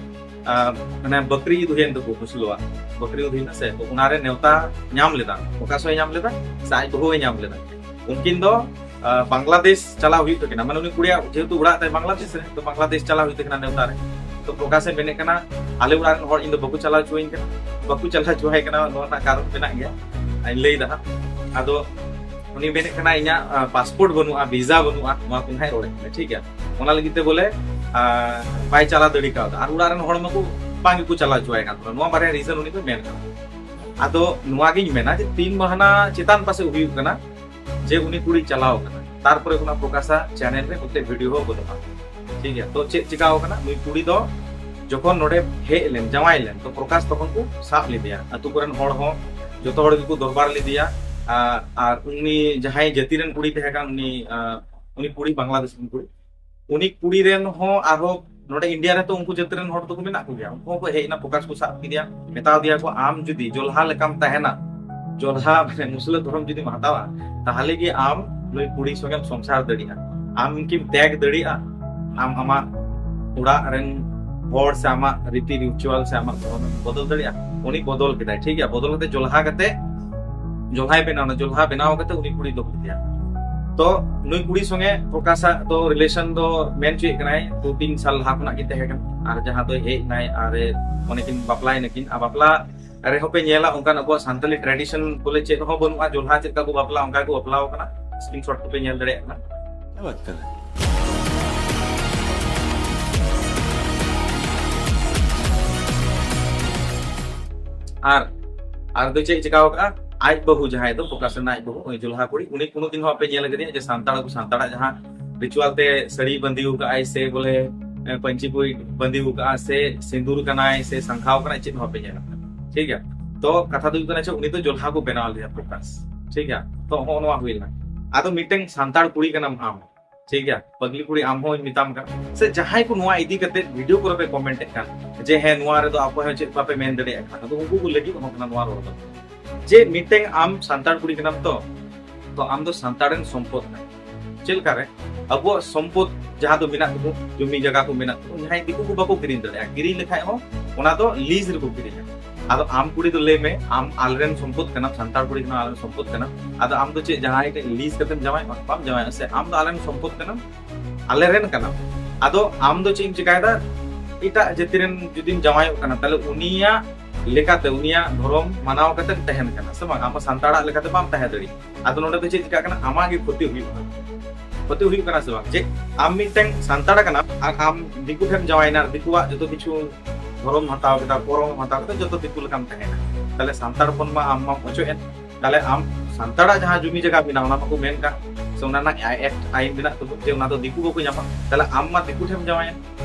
ᱟᱸ, ᱢᱟᱱᱮ ᱵᱟᱠᱨᱤ ᱤᱫ ᱦᱩᱭᱮᱱ ᱛᱟᱠᱚ ᱢᱩᱥᱞᱟᱹᱣᱟᱜ, ᱵᱟᱠᱨᱤ ᱤᱫ ᱦᱩᱭᱱᱟ ᱥᱮ, ᱛᱚ ᱚᱱᱟᱨᱮ ᱱᱮᱣᱛᱟ ᱧᱟᱢ ᱞᱮᱫᱟ, ᱯᱨᱚᱠᱟᱥ ᱦᱚᱸᱭ ᱧᱟᱢ ᱞᱮᱫᱟ ᱥᱮ ᱟᱡ ᱵᱟᱹᱦᱩ ᱦᱚᱸᱭ ᱧᱟᱢ ᱞᱮᱫᱟ᱾ ᱩᱱᱠᱤᱱ ᱫᱚ ᱟᱸ, ᱵᱟᱝᱞᱟᱫᱮᱥ ᱪᱟᱞᱟᱣ ᱦᱩᱭᱩᱜ ᱛᱟᱹᱠᱤᱱᱟ, ᱢᱟᱱᱮ ᱩᱱᱤ ᱠᱩᱲᱤᱭᱟᱜ ᱡᱮᱦᱮᱛᱩ ᱚᱲᱟᱜ ᱛᱟᱭ ᱵᱟᱝᱞᱟᱫᱮᱥ ᱨᱮ, ᱛᱚ ᱵᱟᱝᱞᱟᱫᱮᱥ ᱪᱟᱞᱟᱣ ᱦᱩᱭᱩᱜ ᱛᱟᱹᱠᱤᱱᱟ ᱱᱮᱣᱛᱟ ᱨᱮ᱾ ᱛᱚ ᱯᱨᱚᱠᱟᱥᱮ ᱢᱮᱱᱮᱫ ᱠᱟᱱᱟ, ᱟᱞᱮ ᱚᱲᱟᱜ ᱨᱮᱱ ᱦᱚᱲ ᱤᱧ ᱫᱚ ᱵᱟᱠᱚ ᱪᱟᱞᱟᱣ ᱦᱚᱪᱚᱣᱟᱹᱧ ᱠᱟᱱᱟ, ᱵᱟᱠᱚ ᱪᱟᱞᱟᱣ ᱦᱚᱪᱚᱣᱟᱭ ᱠᱟᱱᱟ, ᱱᱚᱣᱟ ᱨᱮᱱᱟᱜ ᱠᱟᱨᱚᱱ ᱢᱮᱱᱟᱜ ᱜᱮᱭᱟ, ᱟᱧ ᱞᱟᱹᱭ ᱫᱟ ᱦᱟᱸᱜ᱾ ᱟᱫᱚ ᱩᱱᱤ ᱢᱮᱱᱮᱫ ᱠᱟᱱᱟ ᱤᱧᱟᱹᱜ ᱯᱟᱥᱯᱳᱨᱴ ᱵᱟᱹᱱᱩᱜᱼᱟ, ᱵᱷᱤᱥᱟ ᱵᱟᱹᱱᱩᱜᱼᱟ, ᱱᱚᱣᱟ ᱠᱚ ᱱᱟᱦᱟᱜ ᱨᱚᱲᱮᱫ ᱠᱟᱱᱟ, ᱴᱷᱤᱠ ᱜᱮᱭᱟ᱾ ᱚᱱᱟ ᱞᱟᱹᱜᱤᱫ ᱛᱮ ᱵᱚᱞᱮ ᱟᱸ, ᱵᱟᱭ ᱪᱟᱞᱟᱣ ᱫᱟᱲᱮ ᱠᱟᱣᱫᱟ, ᱟᱨ ᱚᱲᱟᱜ ᱨᱮᱱ ᱦᱚᱲ ᱢᱟᱠᱚ ᱵᱟᱝ ᱜᱮᱠᱚ ᱪᱟᱞᱟᱣ ᱦᱚᱪᱚᱣᱟᱭ ᱠᱟᱱ ᱛᱟᱦᱮᱱᱟ᱾ ᱱᱚᱣᱟ ᱵᱟᱨᱭᱟ ᱨᱤᱡᱚᱱ ᱩᱱᱤ ᱫᱚ ᱢᱮᱱ ᱠᱟᱫᱟ᱾ ᱟᱫᱚ ᱱᱚᱣᱟ ᱜᱤᱧ ᱢᱮᱱᱟ ᱡᱮ ᱛᱤᱱ ᱢᱟᱦᱱᱟ ᱪᱮᱛᱟᱱ ᱯᱟᱥᱮ ᱦᱩᱭᱩᱜ ᱠᱟᱱᱟ ᱡᱮ ᱩᱱᱤ ᱠᱩᱲᱤ ᱪᱟᱞᱟᱣ ᱠᱟᱱᱟ, ᱛᱟᱨᱯᱚᱨᱮ ᱠᱷᱚᱱᱟᱜ ᱯᱨᱚᱠᱟᱥᱟ ᱪᱮᱱᱮᱞ ᱨᱮ ᱢᱤᱫᱴᱮᱡ ᱵᱷᱤᱰᱤᱭᱳ ᱦᱚᱸ ᱵᱟᱹᱱᱩᱜᱼᱟ, ᱴᱷᱤᱠ ᱜᱮᱭᱟ᱾ ᱛᱚ ᱪᱮᱫ ᱪᱤᱠᱟᱣ ᱠᱟᱱᱟ, ᱱᱩᱭ ᱠᱩᱲᱤ ᱫᱚ ᱡᱚᱠᱷᱚᱱ ᱱᱚᱰᱮ ᱦᱮᱡ ᱞᱮᱱ, ᱡᱟᱶᱟᱭ ᱞᱮᱱ, ᱛᱚ ᱯᱨᱚᱠᱟᱥ ᱛᱚᱠᱷᱚᱱ ᱠᱚ ᱥᱟᱵ ᱞᱮᱫᱮᱭᱟ, ᱟᱛᱳ ᱠᱚᱨᱮᱱ ᱦᱚᱲ ᱦᱚᱸ ᱡᱚᱛᱚ ᱦᱚᱲ ᱜᱮᱠᱚ ᱫᱚᱨᱵᱟᱨ ᱞᱮᱫᱮᱭᱟ᱾ ᱟᱨ, ᱟᱨ ᱩᱱᱤ ᱡᱟᱦᱟᱸᱭ ᱡᱟᱹᱛᱤ ᱨᱮᱱ ᱠᱩᱲᱤ ᱛᱟᱦᱮᱸ ᱠᱟᱱ, ᱩᱱᱤ ᱟᱸ, ᱩᱱᱤ ᱠᱩᱲᱤ, ᱵᱟᱝᱞᱟᱫᱮᱥ ᱨᱮᱱ ᱠᱩᱲᱤ, ᱩᱱᱤ ᱠᱩᱲᱤ ᱨᱮᱱ ᱦᱚᱸ ᱟᱨᱦᱚᱸ ᱱᱚᱰᱮ ᱤᱱᱰᱤᱭᱟ ᱨᱮ ᱛᱚ ᱩᱱᱠᱩ ᱡᱟᱹᱛ ᱨᱮᱱ ᱦᱚᱲ ᱫᱚᱠᱚ ᱢᱮᱱᱟᱜ ᱠᱚᱜᱮᱭᱟ, ᱩᱱᱠᱩ ᱦᱚᱸᱠᱚ ᱦᱮᱡ ᱮᱱᱟ, ᱯᱨᱚᱠᱟᱥ ᱠᱚ ᱥᱟᱵ ᱠᱮᱫᱮᱭᱟ, ᱢᱮᱛᱟᱣ ᱫᱮᱭᱟ ᱠᱚ, "ᱟᱢ ᱡᱩᱫᱤ ᱡᱚᱞᱦᱟ ᱞᱮᱠᱟᱢ ᱛᱟᱦᱮᱱᱟ, ᱡᱚᱞᱦᱟ ᱢᱟᱱᱮ ᱢᱩᱥᱞᱟᱹ ᱫᱷᱚᱨᱚᱢ ᱡᱩᱫᱤᱢ ᱦᱟᱛᱟᱣᱟ, ᱛᱟᱦᱞᱮ ᱜᱮ ᱟᱢ ᱱᱩᱭ ᱠᱩᱲᱤ ᱥᱚᱸᱜᱮᱢ ᱥᱚᱝᱥᱟᱨ ᱫᱟᱲᱮᱭᱟᱜᱼᱟ, ᱟᱢ ᱠᱤᱢ ᱛᱮᱜ ᱫᱟᱲᱮᱭᱟᱜᱼᱟ, ᱟᱢ ᱟᱢᱟᱜ ᱚᱲᱟᱜ ᱨᱮᱱ ᱦᱚᱲ ᱥᱮ ᱟᱢᱟᱜ ᱨᱤᱛᱤ ᱨᱤᱪᱩᱣᱟᱞ ᱥᱮ ᱟᱢᱟᱜ ᱫᱷᱚᱨᱚᱢ ᱮᱢ ᱵᱚᱫᱚᱞ ᱫᱟᱲᱮᱭᱟᱜᱼᱟ?" ᱩᱱᱤ ᱵᱚᱫᱚᱞ ᱠᱮᱫᱟᱭ, ᱴᱷᱤᱠ ᱜᱮᱭᱟ, ᱵᱚᱫᱚᱞ ᱠᱟᱛᱮ ᱡᱚᱞᱦᱟ ᱠᱟᱛᱮ, ᱡᱚᱞᱦᱟᱭ ᱵᱮᱱᱟᱣ ᱮᱱᱟ, ᱡᱚᱞᱦᱟ ᱵᱮᱱᱟᱣ ᱠᱟᱛᱮ ᱩᱱᱤ ᱠᱩᱲᱤ ᱫᱚᱦᱚ ᱠᱮᱫᱮᱭᱟ᱾ ᱛᱚ ᱱᱩᱭ ᱠᱩᱲᱤ ᱥᱚᱸᱜᱮ ᱯᱨᱚᱠᱟᱥᱟᱜ ᱫᱚ ᱨᱤᱞᱮᱥᱚᱱ ᱫᱚ ᱢᱮᱱ ᱦᱚᱪᱚᱭᱮᱫ ᱠᱟᱱᱟᱭ ᱫᱩ ᱛᱤᱱ ᱥᱟᱞ ᱞᱟᱦᱟ ᱠᱷᱚᱱᱟᱜ ᱜᱮ ᱛᱟᱦᱮᱸ ᱠᱟᱱᱟ, ᱟᱨ ᱡᱟᱦᱟᱸ ᱫᱚᱭ ᱦᱮᱡ ᱮᱱᱟᱭ ᱟᱨ ᱚᱱᱮ ᱠᱤᱱ ᱵᱟᱯᱞᱟᱭ ᱱᱟᱠᱤᱱ, ᱟᱨ ᱵᱟᱯᱞᱟ ᱨᱮᱦᱚᱸ ᱯᱮ ᱧᱮᱞᱟ ᱚᱱᱠᱟᱱ ᱟᱵᱚᱣᱟᱜ ᱥᱟᱱᱛᱟᱞᱤ ᱴᱨᱮᱰᱤᱥᱚᱱ ᱵᱚᱞᱮ ᱪᱮᱫ ᱦᱚᱸ ᱵᱟᱹᱱᱩᱜᱼᱟ, ᱡᱚᱞᱦᱟ ᱪᱮᱫ ᱞᱮᱠᱟ ᱠᱚ ᱵᱟᱯᱞᱟ ᱚᱱᱠᱟ ᱜᱮᱠᱚ ᱵᱟᱯᱞᱟᱣ ᱠᱟᱱᱟ, ᱥᱠᱨᱤᱱᱥᱚᱴ ᱠᱚᱯᱮ ᱧᱮᱞ ᱫᱟᱲᱮᱭᱟᱜ ᱠᱟᱱᱟ᱾ क्या बात कर रहे हैं? ᱟᱨ ᱟᱨ ᱫᱚ ᱪᱮᱫ ᱪᱤᱠᱟᱣ ᱠᱟᱜᱼᱟ, ᱟᱡ ᱵᱟᱹᱦᱩ ᱡᱟᱦᱟᱸᱭ ᱫᱚ ᱯᱨᱚᱠᱟᱥ ᱨᱮᱱ ᱟᱡ ᱵᱟᱹᱦᱩ, ᱩᱱᱤ ᱡᱚᱞᱦᱟ ᱠᱩᱲᱤ, ᱩᱱᱤ ᱠᱳᱱᱳ ᱫᱤᱱ ᱦᱚᱸ ᱵᱟᱯᱮ ᱧᱮᱞ ᱠᱟᱫᱮᱭᱟ ᱡᱮ ᱥᱟᱱᱛᱟᱲ ᱟᱵᱚ ᱥᱟᱱᱛᱟᱲᱟᱜ ᱡᱟᱦᱟᱸ ᱨᱤᱪᱩᱣᱟᱞ ᱛᱮ ᱥᱟᱹᱲᱤ ᱵᱟᱸᱫᱮ ᱠᱟᱜᱼᱟᱭ ᱥᱮ ᱵᱚᱞᱮ ᱮ, ᱯᱟᱹᱧᱪᱤ ᱠᱚᱭ ᱵᱟᱸᱫᱮ ᱠᱟᱜᱼᱟ ᱥᱮ ᱥᱤᱸᱫᱩᱨ ᱠᱟᱱᱟᱭ ᱥᱮ ᱥᱟᱝᱠᱷᱟᱣ ᱠᱟᱱᱟᱭ, ᱪᱮᱫ ᱦᱚᱸ ᱵᱟᱯᱮ ᱧᱮᱞ ᱠᱟᱫᱟ, ᱴᱷᱤᱠ ᱜᱮᱭᱟ᱾ ᱛᱚ ᱠᱟᱛᱷᱟ ᱫᱚ ᱦᱩᱭᱩᱜ ᱠᱟᱱᱟ ᱪᱮᱫ, ᱩᱱᱤ ᱫᱚ ᱡᱚᱞᱦᱟ ᱠᱚ ᱵᱮᱱᱟᱣ ᱞᱮᱫᱮᱭᱟ ᱯᱨᱚᱠᱟᱥ, ᱴᱷᱤᱠ ᱜᱮᱭᱟ᱾ ᱛᱚ ᱦᱚᱸᱜᱼᱚ ᱱᱚᱣᱟ ᱦᱩᱭ ᱞᱮᱱᱟ᱾ ᱟᱫᱚ ᱢᱤᱫᱴᱟᱝ ᱥᱟᱱᱛᱟᱲ ᱠᱩᱲᱤ ᱠᱟᱱᱟᱢ ᱟᱢ, ᱴᱷᱤᱠ ᱜᱮᱭᱟ, ᱯᱟᱜᱽᱞᱤ ᱠᱩᱲᱤ, ᱟᱢ ᱦᱚᱸᱧ ᱢᱮᱛᱟᱢ ᱠᱟᱱᱟ, ᱥᱮ ᱡᱟᱦᱟᱸᱭ ᱠᱚ ᱱᱚᱣᱟ ᱤᱫᱤ ᱠᱟᱛᱮ ᱵᱷᱤᱰᱤᱭᱳ ᱠᱚᱨᱮ ᱯᱮ ᱠᱚᱢᱮᱱᱴ ᱮᱫ ᱠᱟᱱ, ᱡᱮ ᱦᱮᱸ, ᱱᱚᱣᱟ ᱨᱮᱫᱚ ᱟᱯᱮ ᱦᱚᱸ ᱪᱮᱫ ᱵᱟᱯᱮ ᱢᱮᱱ ᱫᱟᱲᱮᱭᱟᱜ ᱠᱟᱱᱟ, ᱟᱫᱚ ᱩᱱᱠᱩ ᱠᱚ ᱞᱟᱹᱜᱤᱫ ᱦᱚᱸ ᱠᱟᱱᱟ ᱱᱚᱣᱟ ᱨᱚᱲ ᱫᱚ, ᱡᱮ ᱢᱤᱫᱴᱮᱱ ᱟᱢ ᱥᱟᱱᱛᱟᱲ ᱠᱩᱲᱤ ᱠᱟᱱᱟᱢ ᱛᱚ, ᱛᱚ ᱟᱢ ᱫᱚ ᱥᱟᱱᱛᱟᱲ ᱨᱮᱱ ᱥᱚᱢᱯᱚᱫ ᱠᱟᱱᱟᱢ᱾ ᱪᱮᱫ ᱞᱮᱠᱟ ᱨᱮ? ᱟᱵᱚᱣᱟᱜ ᱥᱚᱢᱯᱚᱫ ᱡᱟᱦᱟᱸ ᱫᱚ ᱢᱮᱱᱟᱜ ᱛᱟᱵᱚᱱ, ᱡᱚᱢᱤ ᱡᱟᱭᱜᱟ ᱠᱚ ᱢᱮᱱᱟᱜ ᱛᱟᱵᱚᱱ, ᱡᱟᱦᱟᱸᱭ ᱫᱤᱠᱩ ᱠᱚ ᱵᱟᱠᱚ ᱠᱤᱨᱤᱧ ᱫᱟᱲᱮᱭᱟᱜᱼᱟ, ᱠᱤᱨᱤᱧ ᱞᱮᱠᱷᱟᱡ ᱦᱚᱸ ᱚᱱᱟ ᱫᱚ ᱞᱤᱡ ᱨᱮᱠᱚ ᱠᱤᱨᱤᱧᱟ᱾ ᱟᱫᱚ ᱟᱢ ᱠᱩᱲᱤ ᱫᱚ ᱞᱟᱹᱭ ᱢᱮ, ᱟᱢ ᱟᱞᱮᱨᱮᱱ ᱥᱚᱢᱯᱚᱫ ᱠᱟᱱᱟᱢ, ᱥᱟᱱᱛᱟᱲ ᱠᱩᱲᱤ ᱠᱟᱱᱟᱢ, ᱟᱞᱮᱨᱮᱱ ᱥᱚᱢᱯᱚᱫ ᱠᱟᱱᱟᱢ, ᱟᱫᱚ ᱟᱢ ᱫᱚ ᱪᱮᱫ ᱡᱟᱦᱟᱸᱭ ᱴᱷᱮᱡ ᱞᱤᱡ ᱠᱟᱛᱮᱢ ᱡᱟᱶᱟᱭᱚᱜᱼᱟ? ᱵᱟᱢ ᱡᱟᱶᱟᱭᱚᱜᱼᱟ ᱥᱮ, ᱟᱢ ᱫᱚ ᱟᱞᱮᱨᱮᱱ ᱥᱚᱢᱯᱚᱫ ᱠᱟᱱᱟᱢ, ᱟᱞᱮᱨᱮᱱ ᱠᱟᱱᱟᱢ᱾ ᱟᱫᱚ ᱟᱢ ᱫᱚ ᱪᱮᱫ ᱮᱢ ᱪᱮᱠᱟᱭᱮᱫᱟ? ᱮᱴᱟᱜ ᱡᱟᱹᱛᱤ ᱨᱮᱱ ᱡᱩᱫᱤᱢ ᱡᱟᱶᱟᱭᱚᱜ ᱠᱟᱱᱟ, ᱛᱟᱦᱞᱮ ᱩᱱᱤᱭᱟᱜ ᱞᱮᱠᱟᱛᱮ, ᱩᱱᱤᱭᱟᱜ ᱫᱷᱚᱨᱚᱢ ᱢᱟᱱᱟᱣ ᱠᱟᱛᱮᱢ ᱛᱟᱦᱮᱱ ᱠᱟᱱᱟ ᱥᱮ ᱵᱟᱝ? ᱟᱢ ᱥᱟᱱᱛᱟᱲᱟᱜ ᱞᱮᱠᱟᱛᱮ ᱵᱟᱢ ᱛᱟᱦᱮᱸ ᱫᱟᱲᱮᱭᱟᱜᱼᱟ᱾ ᱟᱫᱚ ᱱᱚᱰᱮ ᱫᱚ ᱪᱮᱫ ᱪᱤᱠᱟᱜ ᱠᱟᱱᱟ? ᱟᱢᱟᱜ ᱜᱮ ᱠᱷᱚᱛᱤ ᱦᱩᱭᱩᱜ ᱠᱟᱱᱟ᱾ ᱠᱷᱚᱛᱤ ᱦᱩᱭᱩᱜ ᱠᱟᱱᱟ ᱥᱮ ᱵᱟᱝ? ᱡᱮ ᱟᱢ ᱢᱤᱫᱴᱟᱝ ᱥᱟᱱᱛᱟᱲ ᱠᱟᱱᱟᱢ ᱟᱨ ᱟᱢ ᱫᱤᱠᱩ ᱴᱷᱮᱱ ᱡᱟᱶᱟᱭᱮᱱᱟ, ᱫᱤᱠᱩᱣᱟᱜ ᱡᱚᱛᱚ ᱠᱤᱪᱷᱩ ᱫᱷᱚᱨᱚᱢ ᱦᱟᱛᱟᱣ ᱠᱮᱫᱟ, ᱠᱚᱨᱚᱢ ᱦᱟᱛᱟᱣ ᱠᱮᱫᱟ, ᱡᱚᱛᱚ ᱫᱤᱠᱩ ᱞᱮᱠᱟᱢ ᱛᱟᱦᱮᱸᱱᱟ᱾ ᱛᱟᱦᱞᱮ ᱥᱟᱱᱛᱟᱲ ᱠᱷᱚᱱ ᱢᱟ ᱟᱢ ᱢᱟᱢ ᱚᱪᱚᱜ ᱮᱱ᱾ ᱛᱟᱦᱞᱮ ᱟᱢ ᱥᱟᱱᱛᱟᱲᱟᱜ ᱡᱟᱦᱟᱸ ᱡᱩᱢᱤ ᱡᱟᱭᱜᱟ ᱢᱮᱱᱟᱜᱼᱟ, ᱚᱱᱟ ᱢᱟᱠᱚ ᱢᱮᱱ ᱠᱟᱜ, ᱥᱮ ᱚᱱᱟ ᱨᱮᱱᱟᱜ ᱮᱠᱴ ᱟᱭᱤᱱ ᱢᱮᱱᱟᱜ ᱛᱟᱵᱚᱱ ᱡᱮ ᱚᱱᱟ ᱫᱚ ᱫᱤᱠᱩ ᱵᱟᱠᱚ ᱧᱟᱢᱟ᱾ ᱛᱟᱦᱞᱮ ᱟᱢ ᱢᱟ ᱫᱤᱠᱩ ᱴᱷᱮᱱ ᱡᱟᱶᱟᱭᱮᱱ,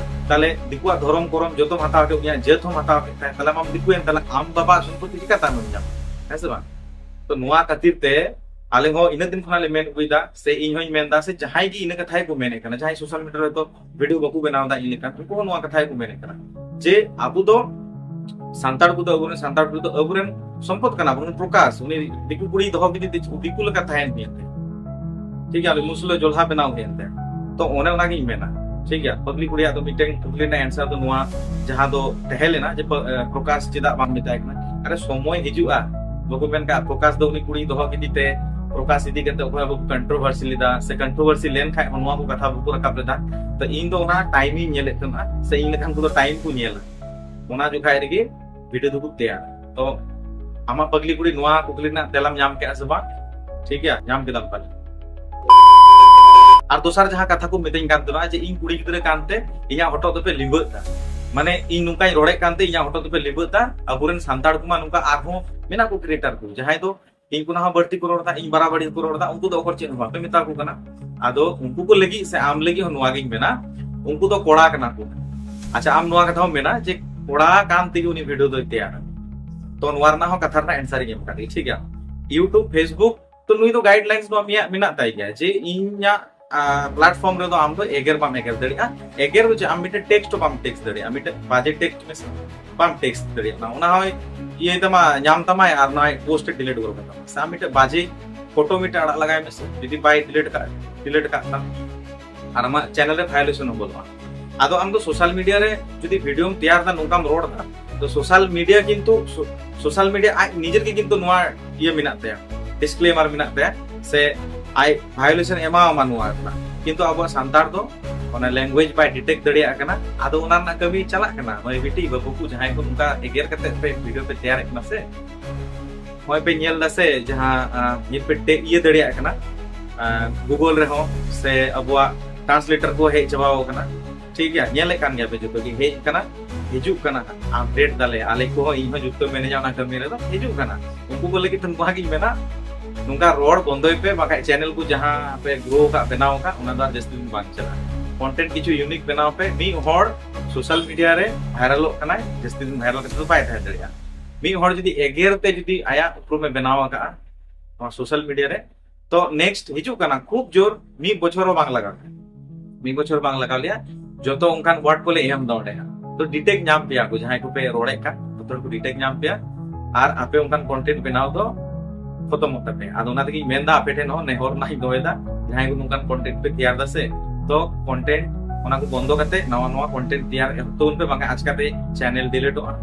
ᱛᱟᱦᱞᱮ ᱫᱤᱠᱩᱣᱟᱜ ᱫᱷᱚᱨᱚᱢ ᱠᱚᱨᱚᱢ ᱡᱚᱛᱚᱢ ᱦᱟᱛᱟᱣ ᱠᱮᱫ, ᱩᱱᱤᱭᱟᱜ ᱡᱟᱹᱛ ᱦᱚᱸᱢ ᱦᱟᱛᱟᱣ ᱠᱮᱫ ᱛᱟᱭ, ᱛᱟᱦᱞᱮ ᱟᱢ ᱫᱤᱠᱩᱭᱮᱱ, ᱛᱟᱦᱞᱮ ᱟᱢ ᱵᱟᱵᱟᱣᱟᱜ ᱥᱚᱢᱯᱚᱛᱤ ᱪᱤᱠᱟᱹ ᱛᱟᱢ ᱧᱟᱢᱟ? ᱦᱮᱸ ᱥᱮ ᱵᱟᱝ? ᱛᱚ ᱱᱚᱣᱟ ᱠᱷᱟᱹᱛᱤᱨ ᱛᱮ ᱟᱞᱮ ᱦᱚᱸ ᱤᱱᱟᱹ ᱫᱤᱱ ᱠᱷᱚᱱᱟᱜ ᱞᱮ ᱢᱮᱱ ᱟᱹᱜᱩᱭᱮᱫᱟ, ᱥᱮ ᱤᱧ ᱦᱚᱸᱧ ᱢᱮᱱᱫᱟ, ᱥᱮ ᱡᱟᱦᱟᱸᱭ ᱜᱮ ᱤᱱᱟᱹ ᱠᱟᱛᱷᱟ ᱜᱮᱠᱚ ᱢᱮᱱᱮᱫ ᱠᱟᱱᱟ, ᱡᱟᱦᱟᱸᱭ ᱥᱳᱥᱟᱞ ᱢᱤᱰᱤᱭᱟ ᱨᱮ ᱦᱚᱭᱛᱳ ᱵᱷᱤᱰᱤᱭᱳ ᱵᱟᱠᱚ ᱵᱮᱱᱟᱣ ᱮᱫᱟ ᱤᱧ ᱞᱮᱠᱟᱱ, ᱩᱱᱠᱩ ᱦᱚᱸ ᱱᱚᱣᱟ ᱠᱟᱛᱷᱟ ᱜᱮᱠᱚ ᱢᱮᱱᱮᱫ ᱠᱟᱱᱟ ᱡᱮ ᱟᱵᱚ ᱫᱚ ᱥᱟᱱᱛᱟᱲ ᱠᱚᱫᱚ, ᱟᱵᱚᱨᱮᱱ ᱥᱟᱱᱛᱟᱲ ᱠᱚᱫᱚ ᱟᱵᱚᱨᱮᱱ ᱥᱚᱢᱯᱚᱫ ᱠᱟᱱᱟ ᱵᱚᱱ᱾ ᱯᱨᱚᱠᱟᱥ, ᱩᱱᱤ ᱫᱤᱠᱩ ᱠᱩᱲᱤ ᱫᱚᱦᱚ ᱠᱮᱫᱮ ᱛᱮ ᱫᱤᱠᱩ ᱞᱮᱠᱟ ᱛᱟᱦᱮᱸᱭᱮᱱ ᱦᱩᱭᱮᱱ ᱛᱟᱭᱟ, ᱴᱷᱤᱠ ᱜᱮᱭᱟ, ᱩᱱᱤ ᱢᱩᱥᱞᱟᱹ ᱡᱚᱞᱦᱟ ᱵᱮᱱᱟᱣ ᱦᱩᱭᱮᱱ ᱛᱟᱭᱟ᱾ ᱛᱚ ᱚᱱᱮ ᱚᱱᱟᱜᱤᱧ ᱢᱮᱱᱟ, ᱴᱷᱤᱠ ᱜᱮᱭᱟ, ᱯᱟᱜᱽᱞᱤ ᱠᱩᱲᱤᱭᱟᱜ ᱫᱚ ᱢᱤᱫᱴᱮᱱ ᱠᱩᱠᱞᱤ ᱨᱮᱱᱟᱜ ᱮᱱᱥᱟᱨ ᱫᱚ ᱱᱚᱣᱟ ᱡᱟᱦᱟᱸ ᱫᱚ ᱛᱟᱦᱮᱸ ᱞᱮᱱᱟ ᱡᱮ ᱯᱟ-, ᱮ, ᱯᱨᱚᱠᱟᱥ ᱪᱮᱫᱟᱜ ᱵᱟᱢ ᱢᱮᱛᱟᱭ ᱠᱟᱱᱟ? ᱟᱨᱮ ᱥᱚᱢᱚᱭ ᱦᱤᱡᱩᱜᱼᱟ, ᱵᱟᱠᱚ ᱢᱮᱱ ᱠᱟᱜᱼᱟ, ᱯᱨᱚᱠᱟᱥ ᱫᱚ ᱩᱱᱤ ᱠᱩᱲᱤ ᱫᱚᱦᱚ ᱠᱮᱫᱮ ᱛᱮ ᱯᱨᱚᱠᱟᱥ ᱤᱫᱤ ᱠᱟᱛᱮ ᱚᱠᱚᱭ ᱦᱚᱸ ᱵᱟᱠᱚ ᱠᱚᱱᱴᱨᱳᱵᱷᱟᱨᱥᱤ ᱞᱮᱫᱟ, ᱥᱮ ᱠᱚᱱᱴᱨᱳᱵᱷᱟᱨᱥᱤ ᱞᱮᱱ ᱠᱷᱟᱡ ᱦᱚᱸ ᱱᱚᱣᱟ ᱠᱚ ᱠᱟᱛᱷᱟ ᱵᱟᱠᱚ ᱨᱟᱠᱟᱵ ᱞᱮᱫᱟ᱾ ᱛᱚ ᱤᱧ ᱫᱚ ᱚᱱᱟ ᱴᱟᱭᱤᱢ ᱤᱧ ᱧᱮᱞᱮᱫ ᱛᱟᱦᱮᱱᱟ, ᱥᱮ ᱤᱧ ᱞᱮᱠᱟᱱ ᱠᱚᱫᱚ ᱴᱟᱭᱤᱢ ᱠᱚ ᱧᱮᱞᱟ, ᱚᱱᱟ ᱡᱚᱠᱷᱟᱡ ᱨᱮᱜᱮ ᱵᱷᱤᱰᱤᱭᱳ ᱫᱚᱠᱚ ᱛᱮᱭᱟᱨᱟ᱾ ᱛᱚ ᱟᱢᱟᱜ ᱯᱟᱜᱽᱞᱤ ᱠᱩᱲᱤ ᱱᱚᱣᱟ ᱠᱩᱠᱞᱤ ᱨᱮᱱᱟᱜ ᱛᱮᱞᱟᱢ ᱧᱟᱢ ᱠᱮᱜᱼᱟ ᱥᱮ ᱵᱟᱝ? ᱴᱷᱤᱠ ᱜᱮᱭᱟ, ᱧᱟᱢ ᱠᱮᱫᱟᱢ ᱯᱟᱞᱮ᱾ ᱟᱨ ᱫᱚᱥᱟᱨ ᱡᱟᱦᱟᱸ ᱠᱟᱛᱷᱟ ᱠᱚ ᱢᱤᱛᱟᱹᱧ ᱠᱟᱱ ᱛᱟᱦᱮᱱᱟ ᱡᱮ ᱤᱧ ᱠᱩᱲᱤ ᱜᱤᱫᱽᱨᱟᱹ ᱠᱟᱱᱛᱮ ᱤᱧᱟᱹᱜ ᱦᱚᱴᱚᱜ ᱫᱚᱯᱮ ᱞᱤᱸᱵᱟᱹᱜ ᱫᱟ, ᱢᱟᱱᱮ ᱤᱧ ᱱᱚᱝᱠᱟᱧ ᱨᱚᱲᱮᱫ ᱠᱟᱱᱛᱮ ᱤᱧᱟᱹᱜ ᱦᱚᱴᱚᱜ ᱫᱚᱯᱮ ᱞᱤᱸᱵᱟᱹᱜ ᱫᱟ᱾ ᱟᱵᱚᱨᱮᱱ ᱥᱟᱱᱛᱟᱲ ᱠᱚᱢᱟ ᱱᱚᱝᱠᱟ ᱟᱨᱦᱚᱸ ᱢᱮᱱᱟᱜ ᱠᱚ ᱠᱨᱤᱭᱮᱴᱟᱨ ᱠᱚ, ᱡᱟᱦᱟᱸᱭ ᱫᱚ ᱤᱧ ᱠᱷᱚᱱᱟᱜ ᱦᱚᱸ ᱵᱟᱹᱲᱛᱤ ᱠᱚ ᱨᱚᱲ ᱮᱫᱟ, ᱤᱧ ᱵᱟᱨᱟᱵᱟᱹᱨᱤ ᱠᱚ ᱨᱚᱲ ᱮᱫᱟ, ᱩᱱᱠᱩ ᱫᱚ ᱚᱠᱚᱭ ᱪᱮᱫ ᱦᱚᱸ ᱵᱟᱯᱮ ᱢᱮᱛᱟ ᱠᱚ ᱠᱟᱱᱟ᱾ ᱟᱫᱚ ᱩᱱᱠᱩ ᱠᱚ ᱞᱟᱹᱜᱤᱫ ᱥᱮ ᱟᱢ ᱞᱟᱹᱜᱤᱫ ᱦᱚᱸ ᱱᱚᱣᱟ ᱜᱤᱧ ᱢᱮᱱᱟ, ᱩᱱᱠᱩ ᱫᱚ ᱠᱚᱲᱟ ᱠᱟᱱᱟ ᱠᱚ᱾ ᱟᱪᱪᱷᱟ, ᱟᱢ ᱱᱚᱣᱟ ᱠᱟᱛᱷᱟ ᱦᱚᱸ ᱢᱮᱱᱟ ᱡᱮ ᱠᱚᱲᱟ ᱠᱟᱱ ᱛᱮᱜᱮ ᱩᱱᱤ ᱵᱷᱤᱰᱤᱭᱳ ᱫᱚᱭ ᱛᱮᱭᱟᱨᱟ, ᱛᱚ ᱱᱚᱣᱟ ᱨᱮᱱᱟᱜ ᱦᱚᱸ ᱠᱟᱛᱷᱟ ᱨᱮᱱᱟᱜ ᱮᱱᱥᱟᱨ ᱤᱧ ᱮᱢ ᱠᱟᱫ ᱜᱮ, ᱴᱷᱤᱠ ᱜᱮᱭᱟ᱾ YouTube, Facebook, ᱛᱚ ᱱᱩᱭ ᱫᱚ ᱜᱟᱭᱤᱰᱞᱟᱭᱤᱱᱥ ᱱᱚᱣᱟ ᱢᱮᱭᱟᱜ ᱢᱮᱱᱟᱜ ᱛᱟᱭ ᱜᱮᱭᱟ ᱡᱮ ᱤᱧᱟᱹᱜ ᱯᱞᱟᱴᱯᱷᱚᱨᱢ ᱨᱮᱫᱚ ᱟᱢ ᱫᱚ ᱮᱜᱮᱨ ᱵᱟᱢ ᱮᱜᱮᱨ ᱫᱟᱲᱮᱭᱟᱜᱼᱟ᱾ ᱮᱜᱮᱨ ᱫᱚ ᱪᱮᱫ, ᱟᱢ ᱢᱤᱫᱴᱮᱱ ᱴᱮᱠᱥᱴ ᱦᱚᱸ ᱵᱟᱢ ᱴᱮᱠᱥᱴ ᱫᱟᱲᱮᱭᱟᱜᱼᱟ, ᱢᱤᱫᱴᱮᱱ ᱵᱟᱡᱮ ᱴᱮᱠᱥᱴ ᱢᱮᱥᱮᱡᱽ ᱵᱟᱢ ᱴᱮᱠᱥᱴ ᱫᱟᱲᱮᱭᱟᱜᱼᱟ᱾ ᱚᱱᱟ ᱦᱚᱸᱭ ᱤᱭᱟᱹᱭ ᱛᱟᱢᱟ, ᱧᱟᱢ ᱛᱟᱢᱟᱭ ᱟᱨ ᱱᱚᱣᱟᱭ ᱯᱳᱥᱴ ᱰᱤᱞᱤᱴ ᱜᱚᱫ ᱠᱟᱛᱟᱢᱟ᱾ ᱥᱮ ᱟᱢ ᱢᱤᱫᱴᱮᱱ ᱵᱟᱡᱮ ᱯᱷᱳᱴᱳ ᱢᱤᱫᱴᱮᱱ ᱟᱲᱟᱜ ᱞᱟᱜᱟᱭ ᱢᱮᱥᱮ, ᱡᱩᱫᱤ ᱵᱟᱭ ᱰᱤᱞᱤᱴ ᱠᱟᱜ ᱰᱤᱞᱤᱴ ᱠᱟᱜ ᱛᱟᱢ, ᱟᱨ ᱟᱢᱟᱜ ᱪᱮᱱᱮᱞ ᱨᱮ ᱵᱷᱟᱭᱳᱞᱮᱥᱚᱱ ᱦᱚᱸ ᱵᱟᱹᱱᱩᱜᱼᱟ᱾ ᱟᱫᱚ ᱟᱢ ᱫᱚ ᱥᱳᱥᱟᱞ ᱢᱤᱰᱤᱭᱟ ᱨᱮ ᱡᱩᱫᱤ ᱵᱷᱤᱰᱤᱭᱳᱢ ᱛᱮᱭᱟᱨ ᱫᱟ, ᱱᱚᱝᱠᱟᱢ ᱨᱚᱲ ᱫᱟ, ᱛᱚ ᱥᱳᱥᱟᱞ ᱢᱤᱰᱤᱭᱟ ᱠᱤᱱᱛᱩ ᱥᱳᱥᱟᱞ ᱢᱤᱰᱤᱭᱟ ᱟᱡ ᱱᱤᱡᱮᱨ ᱜᱮ ᱠᱤᱱᱛᱩ ᱱᱚᱣᱟ ᱤᱭᱟᱹ ᱢᱮᱱᱟᱜ ᱛᱟᱭᱟ, ᱰᱤᱥᱠᱞᱮᱢᱟᱨ ᱢᱮᱱᱟᱜ ᱛᱟᱭᱟ, ᱥᱮ ᱟᱡ ᱵᱷᱟᱭᱳᱞᱮᱥᱚᱱ ᱮᱢᱟᱣᱟᱢᱟ ᱱᱚᱣᱟ ᱨᱮᱱᱟᱜ᱾ ᱠᱤᱱᱛᱩ ᱟᱵᱚᱣᱟᱜ ᱥᱟᱱᱛᱟᱲ ᱫᱚ ᱚᱱᱟ ᱞᱮᱝᱜᱩᱭᱮᱡᱽ ᱵᱟᱭ ᱰᱤᱴᱮᱠᱴ ᱫᱟᱲᱮᱭᱟᱜ ᱠᱟᱱᱟ᱾ ᱟᱫᱚ ᱚᱱᱟ ᱨᱮᱱᱟᱜ ᱠᱟᱹᱢᱤ ᱪᱟᱞᱟᱜ ᱠᱟᱱᱟ᱾ ᱢᱟᱹᱭ ᱵᱤᱴᱤ ᱵᱟᱹᱵᱩ ᱠᱚ ᱡᱟᱦᱟᱸᱭ ᱠᱚ ᱱᱚᱝᱠᱟ ᱮᱜᱮᱨ ᱠᱟᱛᱮ ᱯᱮ ᱵᱷᱤᱰᱤᱭᱳ ᱯᱮ ᱛᱮᱭᱟᱨᱮᱫ ᱠᱟᱱᱟ ᱥᱮ, ᱱᱚᱜᱼᱚᱭ ᱯᱮ ᱧᱮᱞ ᱫᱟ ᱥᱮ, ᱡᱟᱦᱟᱸ ᱟᱸ, ᱱᱤᱛ ᱯᱮ ᱴᱮ- ᱤᱭᱟᱹ ᱫᱟᱲᱮᱭᱟᱜ ᱠᱟᱱᱟ, ᱜᱩᱜᱚᱞ ᱨᱮᱦᱚᱸ ᱥᱮ ᱟᱵᱚᱣᱟᱜ ᱴᱨᱟᱱᱥᱞᱮᱴᱟᱨ ᱠᱚ ᱦᱮᱡ ᱪᱟᱵᱟᱣ ᱠᱟᱱᱟ᱾ ᱴᱷᱤᱠ ᱜᱮᱭᱟ, ᱧᱮᱞᱮᱫ ᱠᱟᱱ ᱜᱮᱭᱟ ᱯᱮ, ᱡᱚᱛᱚ ᱜᱮ ᱦᱮᱡ ᱠᱟᱱᱟ, ᱦᱤᱡᱩᱜ ᱠᱟᱱᱟ, ᱟᱯᱰᱮᱴ ᱫᱟᱞᱮ ᱟᱞᱮ ᱠᱚᱦᱚᱸ, ᱤᱧ ᱦᱚᱸ ᱡᱩᱠᱛᱚ ᱢᱤᱱᱟᱹᱧᱟ ᱚᱱᱟ ᱠᱟᱹᱢᱤ ᱨᱮᱫᱚ, ᱦᱤᱡᱩᱜ ᱠᱟᱱᱟ᱾ ᱩᱱᱠᱩ ᱠᱚ ᱞᱟᱹᱜᱤᱫ ᱛᱮ ᱱᱚᱣᱟ ᱜᱤᱧ ᱢᱮᱱᱟ, ᱱᱚᱝᱠᱟ ᱨᱚᱲ ᱵᱚᱱᱫᱚᱭ ᱯᱮ, ᱵᱟᱠᱷᱟᱡ ᱪᱮᱱᱮᱞ ᱠᱚ ᱡᱟᱦᱟᱸ ᱯᱮ ᱜᱨᱳ ᱠᱟᱜ, ᱵᱮᱱᱟᱣ ᱠᱟᱜ, ᱚᱱᱟ ᱫᱚ ᱟᱨ ᱡᱟᱹᱥᱛᱤ ᱫᱤᱱ ᱵᱟᱝ ᱪᱟᱞᱟᱜᱼᱟ᱾ ᱠᱚᱱᱴᱮᱱᱴ ᱠᱤᱪᱷᱩ ᱤᱭᱩᱱᱤᱠ ᱵᱮᱱᱟᱣ ᱯᱮ᱾ ᱢᱤᱫ ᱦᱚᱲ ᱥᱳᱥᱟᱞ ᱢᱤᱰᱤᱭᱟ ᱨᱮ ᱵᱷᱟᱭᱨᱟᱞᱚᱜ ᱠᱟᱱᱟᱭ, ᱡᱟᱹᱥᱛᱤ ᱫᱤᱱ ᱵᱷᱟᱭᱨᱟᱞ ᱠᱟᱛᱮ ᱫᱚ ᱵᱟᱭ ᱛᱟᱦᱮᱸ ᱫᱟᱲᱮᱭᱟᱜᱼᱟ᱾ ᱢᱤᱫ ᱦᱚᱲ ᱡᱩᱫᱤ ᱮᱜᱮᱨ ᱛᱮ ᱡᱩᱫᱤ ᱟᱭᱟᱜ ᱩᱯᱨᱩᱢᱮ ᱵᱮᱱᱟᱣ ᱟᱠᱟᱫᱼᱟ ᱱᱚᱣᱟ ᱥᱳᱥᱟᱞ ᱢᱤᱰᱤᱭᱟ ᱨᱮ, ᱛᱚ ᱱᱮᱠᱥᱴ ᱦᱤᱡᱩᱜ ᱠᱟᱱᱟ, ᱠᱷᱩᱵ ᱡᱳᱨ ᱢᱤᱫ ᱵᱚᱪᱷᱚᱨ ᱦᱚᱸ ᱵᱟᱝ ᱞᱟᱜᱟᱣ ᱞᱮᱭᱟ, ᱢᱤᱫ ᱵᱚᱪᱷᱚᱨ ᱵᱟᱝ ᱞᱟᱜᱟᱣ ᱞᱮᱭᱟ, ᱡᱚᱛᱚ ᱚᱱᱠᱟᱱ ᱣᱟᱨᱰ ᱠᱚᱞᱮ ᱮᱢ ᱫᱟ ᱚᱸᱰᱮ ᱦᱟᱸᱜ᱾ ᱛᱚ ᱰᱤᱴᱮᱠᱴ ᱧᱟᱢ ᱯᱮᱭᱟ ᱠᱚ, ᱡᱟᱦᱟᱸᱭ ᱠᱚᱯᱮ ᱨᱚᱲᱮᱫ ᱠᱟᱱ ᱡᱚᱛᱚ ᱦᱚᱲ ᱠᱚ ᱰᱤᱴᱮᱠᱴ ᱧᱟᱢ ᱯᱮᱭᱟ, ᱟᱨ ᱟᱯᱮ ᱚᱱᱠᱟᱱ ᱠᱚᱱᱴᱮᱱᱴ ᱵᱮᱱᱟᱣ ᱫᱚ ᱠᱷᱚᱛᱚᱢᱚᱜ ᱛᱟᱯᱮᱭᱟ᱾ ᱟᱫᱚ ᱚᱱᱟ ᱛᱮᱜᱤᱧ ᱢᱮᱱᱫᱟ, ᱟᱯᱮ ᱴᱷᱮᱱ ᱦᱚᱸ ᱱᱮᱦᱚᱨ ᱨᱮᱱᱟᱜ ᱤᱧ ᱫᱚᱦᱚᱭᱮᱫᱟ, ᱡᱟᱦᱟᱸᱭ ᱠᱚ ᱱᱚᱝᱠᱟᱱ ᱠᱚᱱᱴᱮᱱᱴ ᱯᱮ ᱛᱮᱭᱟᱨ ᱫᱟ ᱥᱮ, ᱛᱚ ᱠᱚᱱᱴᱮᱱᱴ ᱚᱱᱟ ᱠᱚ ᱵᱚᱱᱫᱚ ᱠᱟᱛᱮ ᱱᱟᱣᱟ ᱱᱟᱣᱟ ᱠᱚᱱᱴᱮᱱᱴ ᱛᱮᱭᱟᱨ ᱮᱦᱚᱵ ᱛᱟᱵᱚᱱ ᱯᱮ, ᱵᱟᱝᱠᱷᱟᱱ ᱟᱪᱠᱟᱛᱮ ᱪᱮᱱᱮᱞ ᱰᱤᱞᱤᱴᱚᱜᱼᱟ᱾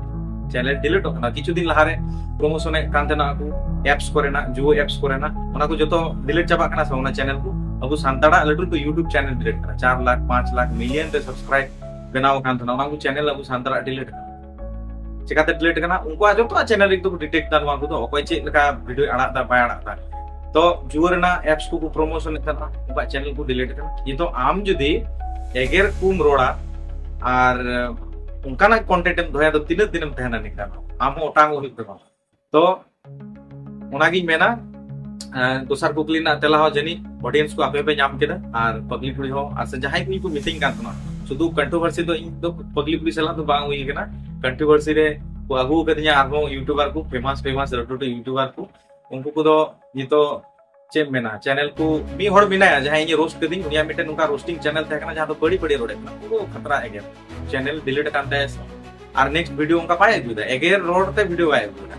ᱪᱮᱱᱮᱞ ᱰᱤᱞᱤᱴᱚᱜ ᱠᱟᱱᱟ᱾ ᱠᱤᱪᱷᱩ ᱫᱤᱱ ᱞᱟᱦᱟᱨᱮ ᱯᱨᱳᱢᱳᱥᱚᱱ ᱮᱫ ᱠᱟᱱ ᱛᱟᱦᱮᱱᱟ ᱠᱚ, ᱮᱯᱥ ᱠᱚᱨᱮᱱᱟᱜ, ᱡᱩᱣᱟᱹ ᱮᱯᱥ ᱠᱚᱨᱮᱱᱟᱜ, ᱚᱱᱟ ᱠᱚ ᱡᱚᱛᱚ ᱰᱤᱞᱤᱴ ᱪᱟᱵᱟᱜ ᱠᱟᱱᱟ ᱥᱮ? ᱚᱱᱟ ᱪᱮᱱᱮᱞ ᱠᱚ, ᱟᱵᱚ ᱥᱟᱱᱛᱟᱲᱟᱜ ᱞᱟᱹᱴᱩ ᱞᱟᱹᱴᱩ ᱭᱩᱴᱩᱵᱽ ᱪᱮᱱᱮᱞ ᱰᱤᱞᱤᱴ ᱠᱟᱱᱟ, ᱪᱟᱨ ᱞᱟᱠᱷ ᱯᱟᱸᱪ ᱞᱟᱠᱷ ᱢᱤᱞᱤᱭᱚᱱ ᱨᱮ ᱥᱟᱵᱥᱠᱨᱟᱭᱤᱵ ᱵᱮᱱᱟᱣ ᱟᱠᱟᱱ ᱛᱟᱦᱮᱱᱟ, ᱚᱱᱟ ᱠᱚ ᱪᱮᱱᱮᱞ ᱟᱵᱚ ᱥᱟᱱᱛᱟᱲᱟᱜ ᱰᱤᱞᱤᱴ ᱠᱟᱱᱟ᱾ ᱪᱮᱠᱟᱛᱮ ᱰᱤᱞᱤᱴ ᱠᱟᱱᱟ? ᱩᱱᱠᱩᱣᱟᱜ ᱡᱚᱛᱚᱣᱟᱜ ᱪᱮᱱᱮᱞ ᱨᱮ ᱠᱚ ᱰᱤᱴᱮᱠᱴ ᱫᱟ ᱱᱚᱣᱟ ᱠᱚᱫᱚ, ᱚᱠᱚᱭ ᱪᱮᱫ ᱞᱮᱠᱟ ᱵᱷᱤᱰᱤᱭᱳ ᱟᱲᱟᱜ ᱫᱟ ᱵᱟᱭ ᱟᱲᱟᱜ ᱫᱟ᱾ ᱛᱚ ᱡᱩᱣᱟᱹ ᱨᱮᱱᱟᱜ ᱮᱯᱥ ᱠᱚᱠᱚ ᱯᱨᱳᱢᱳᱥᱚᱱ ᱮᱫ ᱛᱟᱦᱮᱱᱟ, ᱩᱱᱠᱩᱣᱟᱜ ᱪᱮᱱᱮᱞ ᱠᱚ ᱰᱤᱞᱤᱴ ᱠᱟᱱᱟ᱾ ᱱᱤᱛᱚᱜ ᱟᱢ ᱡᱩᱫᱤ ᱮᱜᱮᱨ ᱠᱚᱢ ᱨᱚᱲᱟ ᱟᱨ ᱚᱱᱠᱟᱱᱟᱜ ᱠᱚᱱᱴᱮᱱᱴ ᱮᱢ ᱫᱚᱦᱚᱭᱟ, ᱛᱚ ᱛᱤᱱᱟᱹᱜ ᱫᱤᱱᱮᱢ ᱛᱟᱦᱮᱱᱟ ᱱᱤᱝᱠᱟ ᱫᱚ? ᱟᱢ ᱦᱚᱸ ᱚᱴᱟᱝ ᱦᱩᱭᱩᱜ ᱛᱟᱢᱟ᱾ ᱛᱚ ᱚᱱᱟᱜᱤᱧ ᱢᱮᱱᱟ, ᱮᱸ, ᱫᱚᱥᱟᱨ ᱠᱩᱠᱞᱤ ᱨᱮᱱᱟᱜ ᱛᱮᱞᱟ ᱦᱚᱸ ᱡᱟᱹᱱᱤᱡ ᱚᱰᱤᱭᱮᱱᱥ ᱠᱚ ᱟᱯᱮ ᱯᱮ ᱧᱟᱢ ᱠᱮᱫᱟ, ᱟᱨ ᱯᱟᱜᱽᱞᱤ ᱠᱩᱲᱤ ᱦᱚᱸ, ᱟᱨ ᱥᱮ ᱡᱟᱦᱟᱸᱭ ᱠᱚ ᱠᱚ ᱢᱤᱛᱟᱹᱧ ᱠᱟᱱ ᱛᱟᱦᱮᱱᱟ, ᱥᱩᱫᱷᱩ ᱠᱚᱱᱴᱨᱳᱵᱷᱟᱨᱥᱤ ᱫᱚ ᱤᱧ ᱫᱚ ᱯᱟᱜᱽᱞᱤ ᱠᱩᱲᱤ ᱥᱟᱞᱟᱜ ᱫᱚ ᱵᱟᱝ ᱦᱩᱭ ᱠᱟᱱᱟ᱾ ᱠᱚᱱᱴᱨᱳᱵᱷᱟᱨᱥᱤ ᱨᱮ ᱠᱚ ᱟᱹᱜᱩ ᱟᱠᱟᱫᱤᱧᱟ ᱟᱨᱦᱚᱸ ᱭᱩᱴᱩᱵᱟᱨ ᱠᱚ, ᱯᱷᱮᱢᱟᱥ ᱯᱷᱮᱢᱟᱥ ᱞᱟᱹᱴᱩ ᱞᱟᱹᱴᱩ ᱭᱩᱴᱩᱵᱟᱨ ᱠᱚ, ᱩᱱᱠᱩ ᱠᱚᱫᱚ ᱱᱤᱛᱚᱜ ᱪᱮᱫ ᱮᱢ ᱢᱮᱱᱟ, ᱪᱮᱱᱮᱞ ᱠᱚ ᱢᱤᱫ ᱦᱚᱲ ᱢᱮᱱᱟᱭᱟ ᱡᱟᱦᱟᱸᱭ ᱤᱧᱮ ᱨᱳᱥᱴ ᱠᱟᱹᱫᱤᱧ, ᱩᱱᱤᱭᱟᱜ ᱢᱤᱫᱴᱮᱱ ᱱᱚᱝᱠᱟ ᱨᱳᱥᱴᱤᱝ ᱪᱮᱱᱮᱞ ᱛᱟᱦᱮᱸ ᱠᱟᱱᱟ ᱡᱟᱦᱟᱸ ᱫᱚ ᱵᱟᱹᱲᱤ ᱵᱟᱹᱲᱤ ᱨᱚᱲᱮᱫ ᱠᱟᱱᱟ, ᱯᱩᱨᱟᱹ ᱠᱷᱟᱛᱨᱟ ᱮᱜᱮᱨ᱾ ᱪᱮᱱᱮᱞ ᱰᱤᱞᱤᱴ ᱟᱠᱟᱱ ᱛᱟᱭᱟ ᱥᱮ, ᱟᱨ ᱱᱮᱠᱥᱴ ᱵᱷᱤᱰᱤᱭᱳ ᱚᱱᱠᱟ ᱵᱟᱭ ᱟᱹᱜᱩᱭᱮᱫᱟ, ᱮᱜᱮᱨ ᱨᱚᱲ ᱛᱮ ᱵᱷᱤᱰᱤᱭᱳ ᱵᱟᱭ ᱟᱹᱜᱩᱭᱮᱫᱟ᱾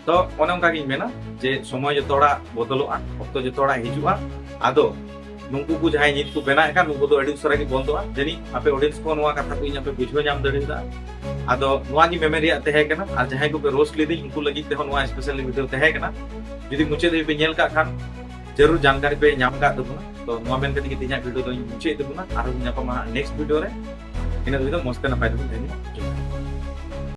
ᱛᱚ ᱚᱱᱮ ᱚᱱᱠᱟ ᱜᱤᱧ ᱢᱮᱱᱟ ᱡᱮ ᱥᱚᱢᱚᱭ ᱡᱚᱛᱚ ᱦᱚᱲᱟᱜ ᱵᱚᱫᱚᱞᱚᱜᱼᱟ, ᱚᱠᱛᱚ ᱡᱚᱛᱚ ᱦᱚᱲᱟᱜ ᱦᱤᱡᱩᱜᱼᱟ᱾ ᱟᱫᱚ ᱱᱩᱠᱩ ᱠᱚ ᱡᱟᱦᱟᱸᱭ ᱱᱤᱛ ᱠᱚ ᱵᱮᱱᱟᱣᱮᱫ ᱠᱟᱱ, ᱱᱩᱠᱩ ᱫᱚ ᱟᱹᱰᱤ ᱩᱥᱟᱹᱨᱟ ᱜᱮ ᱵᱚᱱᱫᱚᱜᱼᱟ᱾ ᱡᱟᱹᱱᱤᱡ ᱟᱯᱮ ᱚᱰᱤᱭᱮᱱᱥ ᱠᱚ ᱱᱚᱣᱟ ᱠᱟᱛᱷᱟ ᱠᱚ ᱤᱧ ᱟᱯᱮ ᱵᱩᱡᱷᱟᱹᱣ ᱧᱟᱢ ᱫᱟᱲᱮᱭᱟᱫᱟ᱾ ᱟᱫᱚ ᱱᱚᱣᱟ ᱜᱮ ᱢᱮᱢᱮᱱ ᱨᱮᱭᱟᱜ ᱛᱟᱦᱮᱸ ᱠᱟᱱᱟ, ᱟᱨ ᱡᱟᱦᱟᱸᱭ ᱠᱚᱯᱮ ᱨᱳᱥᱴ ᱞᱤᱫᱤᱧ ᱩᱱᱠᱩ ᱞᱟᱹᱜᱤᱫ ᱛᱮᱦᱚᱸ ᱱᱚᱣᱟ ᱥᱯᱮᱥᱟᱞ ᱵᱷᱤᱰᱤᱭᱳ ᱛᱟᱦᱮᱸ ᱠᱟᱱᱟ᱾ ᱡᱩᱫᱤ ᱢᱩᱪᱟᱹᱫ ᱫᱷᱟᱹᱵᱤᱡ ᱯᱮ ᱧᱮᱞ ᱠᱟᱜ ᱠᱷᱟᱱ, ᱡᱟᱹᱨᱩᱲ ᱡᱟᱱᱠᱟᱨᱤ ᱯᱮ ᱧᱟᱢ ᱠᱟᱜ ᱛᱟᱵᱚᱱᱟ᱾ ᱛᱚ ᱱᱚᱣᱟ ᱢᱮᱱ ᱠᱟᱛᱮ ᱜᱮ ᱛᱮᱦᱮᱧᱟᱜ ᱵᱷᱤᱰᱤᱭᱳ ᱫᱚᱧ ᱢᱩᱪᱟᱹᱫ ᱛᱟᱵᱚᱱᱟ᱾ ᱟᱨᱦᱚᱸ ᱧᱟᱯᱟᱢᱟ ᱦᱟᱸᱜ ᱱᱮᱠᱥᱴ ᱵᱷᱤᱰᱤᱭᱳ ᱨᱮ᱾ ᱤᱱᱟᱹ ᱫᱷᱟᱹᱵᱤᱡ ᱫᱚ ᱢᱚᱡᱽ ᱛᱮ ᱱᱟᱯᱟᱭ ᱛᱮᱵᱚᱱ ᱛᱟᱦᱮᱱᱟ᱾